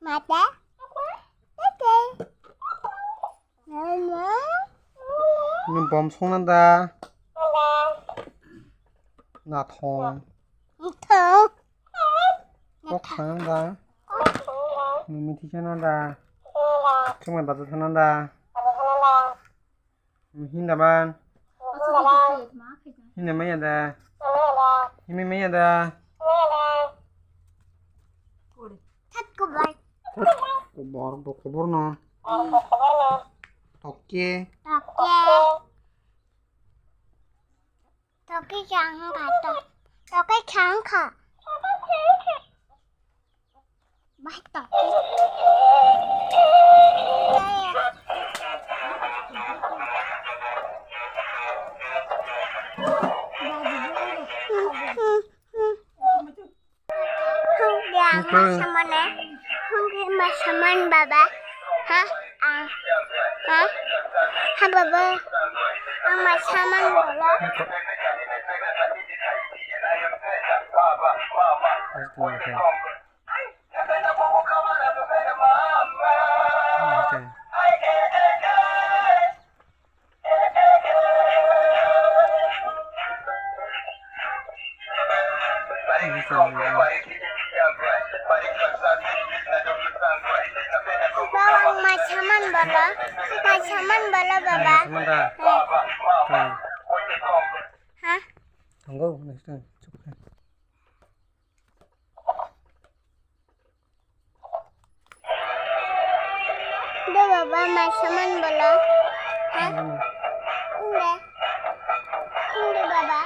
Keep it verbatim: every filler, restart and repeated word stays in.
Mata. Tete. Mama. Nwng bom songna da? Nathong. Nathong. Kok sana da? Nwng mithi sana da? Khema baja sana da? Hinda ban. Hinda maya da. Himi maya da. Thak kubor. Kubor, bo kubor no. Tokke. Tokke. Tokke chang kha to. Tokke chang kha. Bai to. Hung dia ma samane, hung dia ma saman baba. Ha? Ah. Ha? Ha baba. Ang ma saman bolo. Bawang ma saman bolo, ma saman bolo baba. Saman da. Eh. Tang. Ha? Tanggo, next time. Chup kha. Do baba, ma saman bolo. Ha? Hmm. Inde. Inde baba.